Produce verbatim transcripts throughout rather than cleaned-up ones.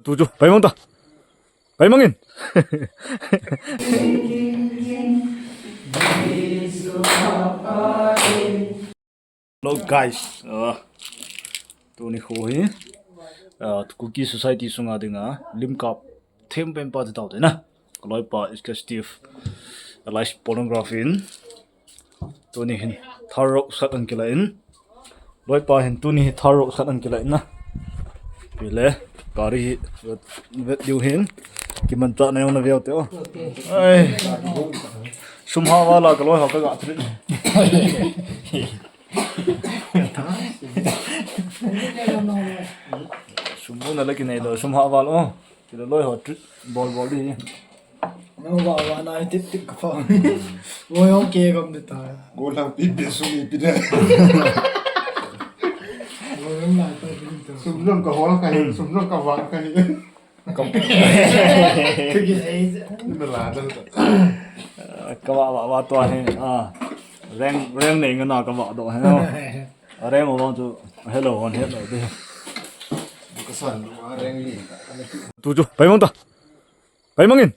Tu chu, pai mang ta. Pai mang in. Hello guys. Ah, tuni kho hi, ah, Kuki society sunga dinga lim kap them pen pa ti tau te na. Ka loipa is Steve, alias Pornography in. Tuni hin Thar Rocks khat ana kila in. Loipa hin tuni hi Thar Rocks khat ana kila in na. Pile, gari hi vet diu hin. Kimanchah na jong na veu te o. Ai. Sum ha vala ka loi ha ka ga tri. Sum na la kinei lo, sum ha val o. Kila loi ho trip bol bol di. No, wa, wa, na, tip, tip, ka pa. Wo, yo, ke, kam de ta. Golang pi, pi, sum, pi, de. Wo, yo, na, ta, pi, ta. Sum, long, ka, hol, ka, hi, sum, long, ka, wa, ka, hi. Kam. Ke, ke, ai, je. Ni, la, da, da. Ka wa, wa, wa, to, hi. Ah. Reng, reng, ne, nga, na, ka, wa, do, hi, no. Reng, wa, tu. Hello, on, hello, de. Ka, san, wa, reng, ni. Tu, tu, pai, mong, ta. Pai mang in.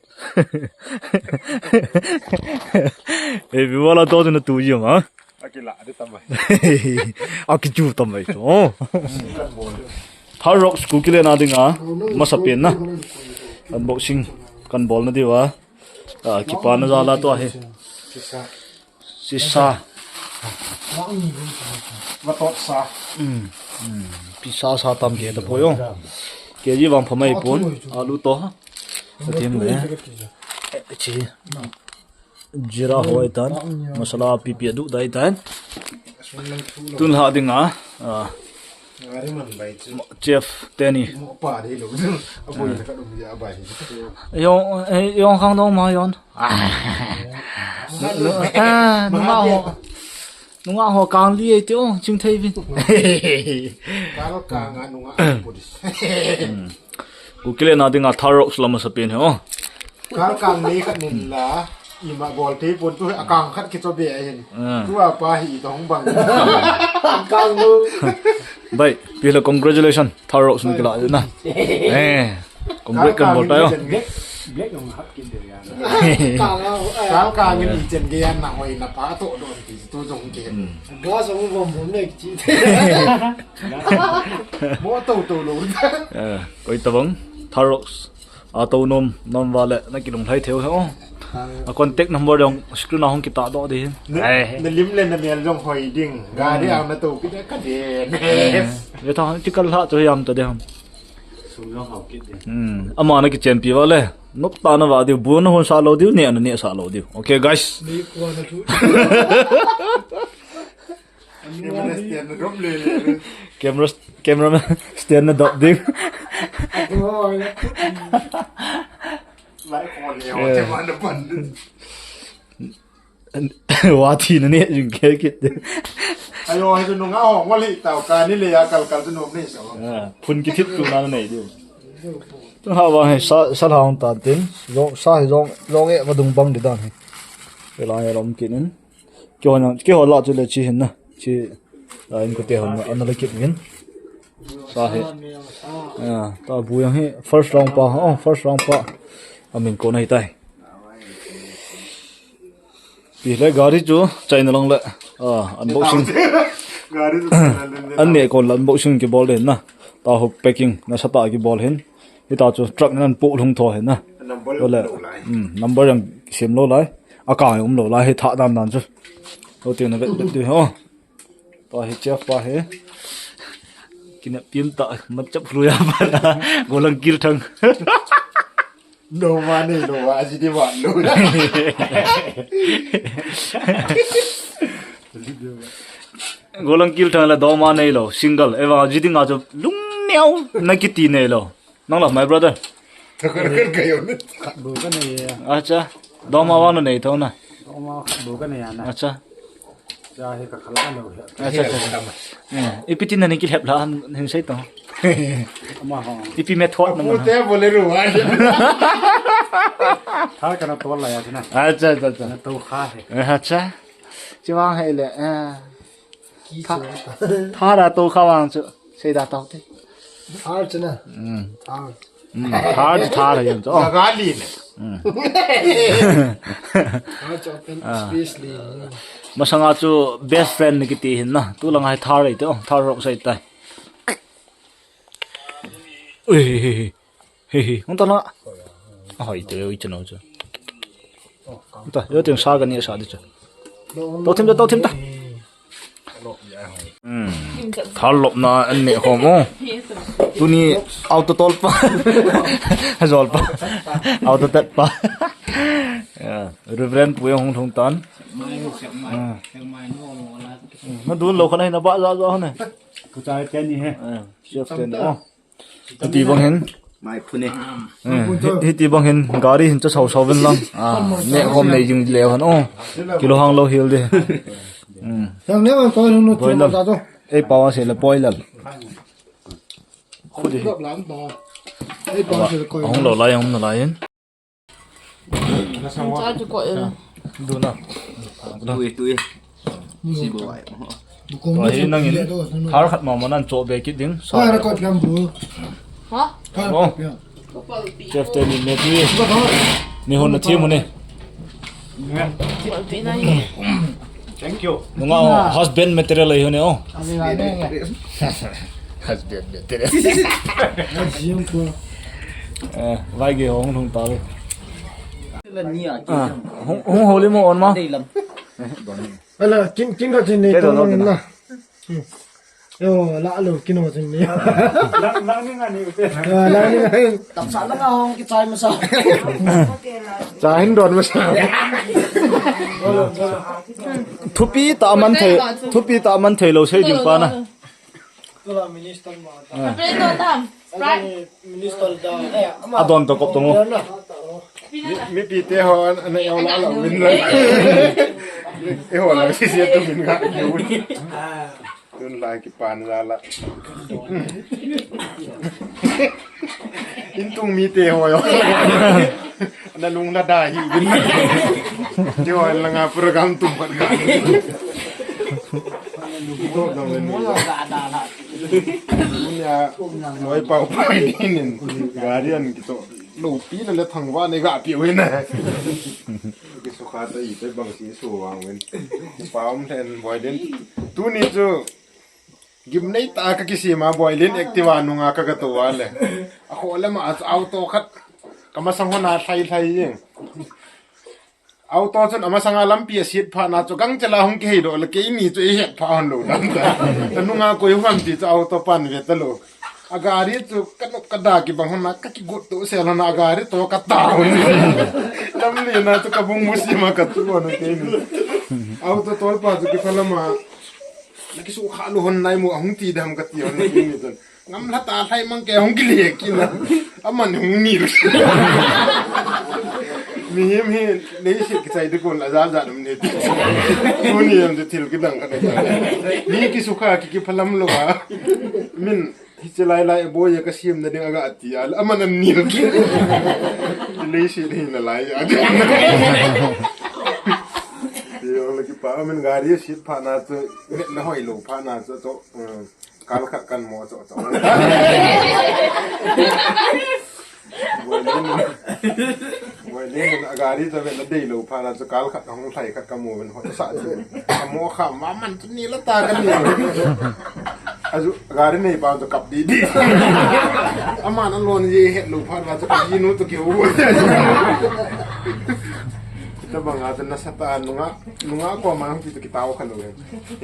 Eh, view wala to na tu ji ma. Akila, adi tamai. Aki chu tamai to. Thar Rocks Kuki le na dinga. Masa pen na. Unboxing kan bol na diu a. Ah, kipa na jala to ahi. Sisa. Matot sa. Hmm. Hmm. Pisa sa tam ke ta po yo. Ke ji vang phamai pon. Alu to. Atim le. Eh, chi. Jira hoi tan. Masala pipi adu dai tan. Tun ha dinga. Ah. Chef teni. Yong, eh, yong khang dong ma yon. Ah. Nu, nu, ah, nunga ho. Nunga ho kang li ei te o, ching thei vin. Kang kang a nunga police. Hmm. Kuki le na dinga Thar Rocks la masa pen he o. Kang kang ni khat nin la, ima bol te pon tu a kang khat ki cho be a hin. Hmm. Tu a pa hi to hung bang. Kang lu. Bai, pi la congratulations. Thar Rocks ni kila na. Eh, congrats kan bol ta yo. Black, black jong hap kin de ya. Kang a, eh. Kang kang ni chen ge yan na hoi na pa to don ti tu jong ke. Hmm. Ga jong bom bom ne chi. Mo to to lo. Eh, koi tabang. Thar Rocks. A to nom, nom vale, na kilung lhai theu he o. A contact number jong screen a hung kita do di. Na, eh, na lim le na mel jong hoi ding. Gari ang na to kita ka de. Eh, ye tha, ti kal ha to yam to de ham. Sum jong hao kit de. Hmm, ama na kichenpi vale. Nop ta na va diu, bu na hon sa lo diu, ne na ne sa lo diu. Okay, guys. Ni ko na tu. Camera stand na dop le le. Camera, camera stand na dop ding. Lai ko le, o te ma na pan. Wa thi na ne jing ke kit. Ayo, ayo, nunga ho, ngoli tau ka ni le ya kal kal tu nom ni so. Ah, phun ki thip tu na nei diu. Tu ha wa he sa, sa hong ta tin. Jong sa he jong, jong e va dung bang di dan he. Ke la ya lom kit in. Keiho, keiho lah chu le chi hin na. Chi, ah, in kote hon na, ana le kit min. Sa he. Ah, ta bu yang he first round pa. Oh, first round pa. Amin ko na hi tai. Pi le gari chu China lang le. Ah, unboxing. Gari chu China lang le. An ne ko la unboxing ki bol den na. Ta ho packing na sa ta ki bol hin. Hita chu truck nan pu lhung tho hin na. Number lo lai. Hmm, number yang sem lo lai. A ka um lo lai, hi tha dan dan chu. Lo ti na vet vet tu ho. Pa hi chef pa hi. Kina pim ta, mat chap lu ya pa na. Golang kil thang. No ma ni, no ma, aji di ma, no. Golang kil thang la do ma nei lo, single. Eva, aji di nga chu lung neo, na kiti nei lo. Nang la, my brother. Thakar kan kayo ni. Khat bu ka nei ya. Acha. Doma wa no nei tho na. Doma bu ka nei ya na. Acha. Ja he ka khala ka lo ya. Acha, acha, acha. Eh, ipi tin na ni ki lhep la hin sei to. Ama ho. Ipi method na. Pu te bole ru wa. Thar ka na to la ya na. Acha, acha, acha. Na to kha he. Eh, acha. Chi wang he le. Eh. Tha-, thara to kha vang chu. Sei da tau te. Thar chu na. Mm. Thar. Hmm, Thar chu Thar ahi chu. Oh. Naga li le. Hmm. Thar chu open space li. Masanga chu best friend ni kiti hin na. Tu lang hai Thar ahi te. Oh, Thar rong sai tai. Ui, hi, hi, hi. Hi, hi. Hung ta la. Ahoi te, ui, chano chu. Hung ta, yo ting sa ka ni sa di chu. To thim ta, to thim ta. Hmm. Thar lopna an ne khom o. Tuni auto tolpa. Jolpa. Auto tatpa. Ya, Reverend Pu Jong hung thung tan. Hmm. Na dun lo khan hin aba ja ja ne. Ku chai te ni he. Eh, chef te ni. Oh. Hiti bang hin. Mai phu ne. Eh, hi-, hiti bang hin gari hin cha sau sau vin lang. Ah, ne khom nei jing le han. Oh. Kilo hang lo hil de. Hmm. Sang ne wan ko nu ti ta to. Ei pa wa se le poi lal. Khu de. Ei pa wa se le ko. Hung lo lai, hung lo lai. Cha chu ko el. Duna. Tui, tui. Si bo ai. Tua hi nangin thar khat mama nan cho be kit ding. Sa. Ka record lam bu. Ha? Oh. Chef te ni me tui. Ni hon na thi mu ni. Thank you. Nunga, oh, husband material ahi ne, oh. Husband material. Eh, vai ge hung hung ta ve. Ah, hung, hung holi mo on ma. Ala, kin, kin ka tin ni. Te to no na. Yo, la lo kino jing ni. Lang, lang ni nga ni u te. Ah, lang ni nga ni. Tam sa lang a hong ki chai masa. Chai hin don masa. Thupi ta man thei, thupi ta man thei lo sei ding pa na. Tula minister ma. Ah. Pre to tam. Sprite. Minister da. Eh, ama. Adon to kop to mo. Mi, mipi te ho an, an yo la lo min la. E ho la si si tu min ga. Tun lai kipan la la. Intung mite ho yo. Na lung la da hi bin. Ti ho la nga program tum pat ga. Ito dong ni. Nya, noi pau pai ni nin. Guardian kito. Lopi na le thangvah nei ga piu hin. Kisukha ta i te bang si su vang ven. Pa um len boi den. Tuni chu gimnei ta ka kisima boi len Activa nunga ka ga to a le. A kho le ma a auto khat. Ka masang hon a thlai thlai jing. Auto chun amasanga lampi a sit phat na chu gangchela hung kihei doh le keini chu i het pha hon lo dan ta. Ka nunga koi hung ham ti chu auto pan ve ta lo. A gari chu ka nok ka da kibang hon na ka kigot to sel hon na a gari to ka ta hon. Lamlen na chu ka bung musi ma ka tu hon keini. Auto tolpa chu kiphalam a. Na kisu kha lo hon nai mo a hung ti dam ka ti hon keini chun. Ngam lha ta lhai mang ke hung kile kina. Aman hung nil. Mihem hi leiset kichai ding kon la ja ja dum ne ti. Tuni am te thil kidang ka ne. Mi kisukha ki kiphalam lo a. Min hiche lai lai boi ka siam na ding aga ti a. Aman an nil ki. Leiset hi na lai a. Yo la ki pa min gari sit pha na chu. Na hoi lo pha na chu to. Kal khat kan mo cho cho. Boilin. Boilin a gari ta ve la dei lo pha la chu kal khat hung thai khat ka mo ven ho sa chu. Ka mo kha ma man chu ni la ta ka ni. Aju gari nei pa chu kap di di. Ama na lon ye het lo pha la chu ka ji nu chu ki u. Ta bang a chu na sa ta nunga. Nunga ko ma hung ti tu kitao kha lo.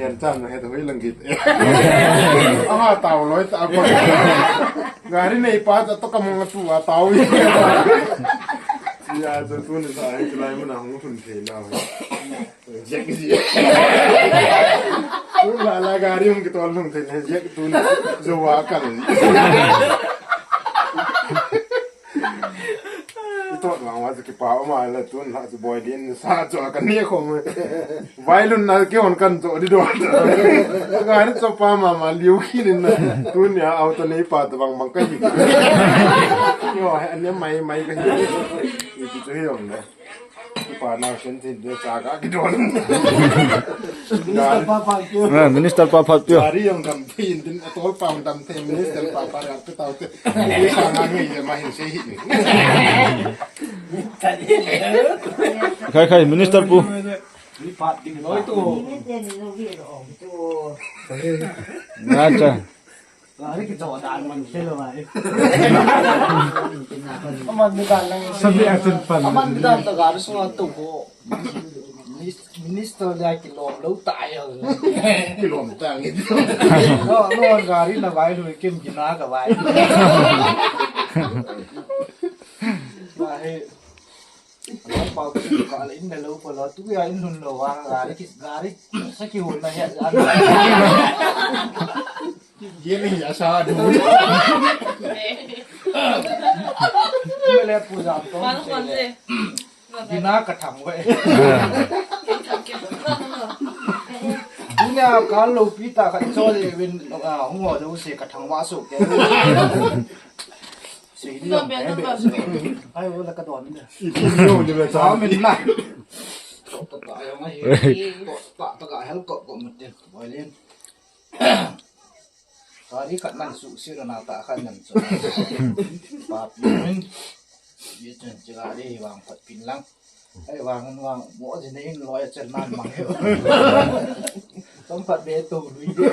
Yan chan na he to hoi lang kit. Aha tao loi ta ko. Gari nei pa ta to ka mong tu a tao. Ya to tu ni sa he lai mo na hung thun thei na. Jack ji. Tu la la gari hung kitol hung thei jack tu ni zo wa ka le. Ito lang wa ki pa ma la tun la boi din sa cho ka ni ko. Vailun na ki hon kan cho di do. Gari cho pa ma ma liu khi nin na. Tun ya auto nei pa to bang bang ka hi. Yo, ane mai mai ka hi. Iti cho hi yong na. Pa nau sen tin de cha ka kidon. Minister pa pa kyo. Ah, Minister pa pa kyo. Gari jong dam thei in din, atol pa jong dam thei, Minister pa pa ka pe tau te. Ni sa nga ngi je ma hin se hi. Khai khai, Minister pu. Ni pa ding loi tu. Nga cha. Gari kicho dan man thei lou mai. Aman ni dan lang. Sabi asan pan. Aman ni dan ta gari sunga tu ko. Minis-, Minister le kilom lou tai. Kilom tai. No, no, gari na vai lou kim kina ka vai. Vai. Pau ka le in lou ko lou tu ya in lou va gari ki gari. Sa kihon na he. Ye le ya sa du. Mele puja to. Mal kon se. Dina ka thang ve. Dina ka lo pi ta ka cho le win, ah, hung ho lo se ka thang va su ke. Se ni lo be be. Ai, wo la ka don de. Sa min na. Ta ta ya ngai. Ta ta ka hel ko ko mut de. Boi len. Gari khat nan su sir na ta khat nan su. Pa pi min. Ye chen che gari hi vang khat pin lang. Ai vang vang mo je nei loi chen nan mang he. Tong khat be to lui de.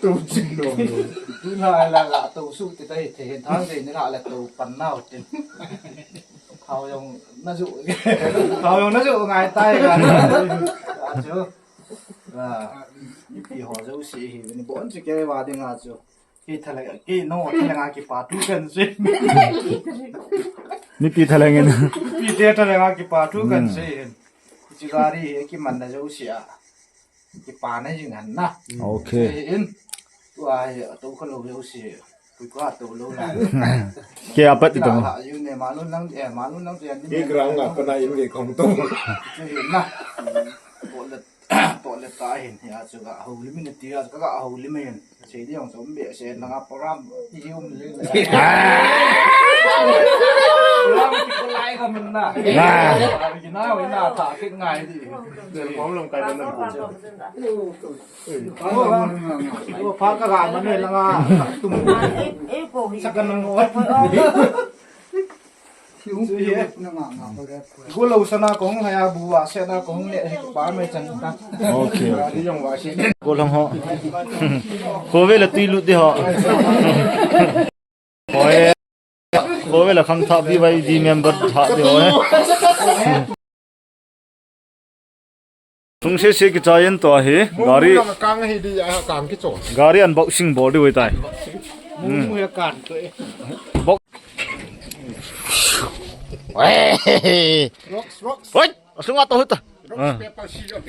To chin lo. Tu na la la to su te tai te thang de ni la la to pan nau te. Khao jong na ju. Khao jong na ju ngai tai ga. Achu. Ah, mipi ho jouse hi, ni bon chu kei va dinga chu. Kei thaleng, kei no thaleng a kipa thu kan sei. Mipi thaleng in. Mipi te thaleng a kipa thu kan sei hin. Chu gari hi kiman na jouse a. Kipa na jing han na. Okay. Sei hin. Tua hi ato kha lou jouse. Pui kwa to lou na. Ke apat ito. Ha, yun ne, malun lang, eh, malun lang, eh, ni Ke ground nga pa na in ke kong to. Chu hin na. To le, to le ta hin, ya chu ga ho lim ni ti, ya chu ga ho lim hin. Sei di jong som be, sei na nga program, i um le. Program ki ko lai ka mun na. Ah. Ki na, wi na ta, ki ngai di. Del kom long kai na. Pha ka ga man le nga tum. Sa ka nang o. Go lo sana ko hung haya bu wa se na ko hung le pa me chan ta. Okay. Ni jong wa se. Go long ho. Ko ve la tui lut de ho. Hoi. Ko ve la khang tha B Y D member tha de hoi. Sung se se kichai in to hi. Gari. Kang hi di a kang kicho. Gari unboxing bol di hoi tai. Mu mu ya kan to e. Box. Rocks, rocks. Hoi. Asunga to hoi ta. Rocks, paper, scissors.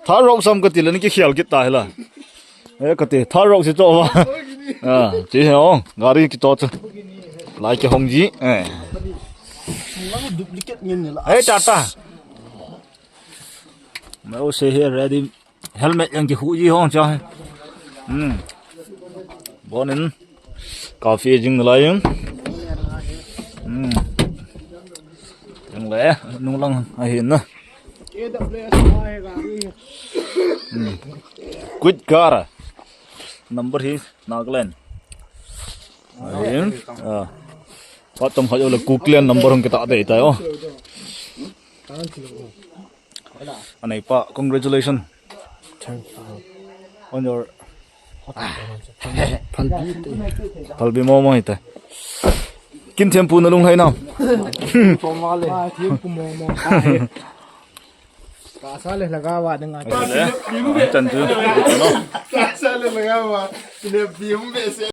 Thar rock sam ka ti le ni ki khial kit ta hi la. Eh, ka ti, thar rock si cho va. Ah, ti he ong, gari ki to chu. Lai ki hong ji. Eh. Duplicate ngin ni la. Eh, ta ta. Mo se he ready. Helmet jong ki hu ji hong cha. Hmm. Bon in. Coffee jing lai jong. Hmm. Jong le, nung lang ahin na. Hmm. Quit car. Number hi Nagaland. Ahin. Ah. Patom khajo le Kuklen number hung kita de tai o. Anei pa, congratulations. Thank you. On your Phalbi te. Phalbi mo mo ite. Kin thempu na lunglhai nam. Poma le. Thempu mo mo. Ka sa le lagawa de nga. Chan chu. Ka sa le lagawa. Ne bi um be se.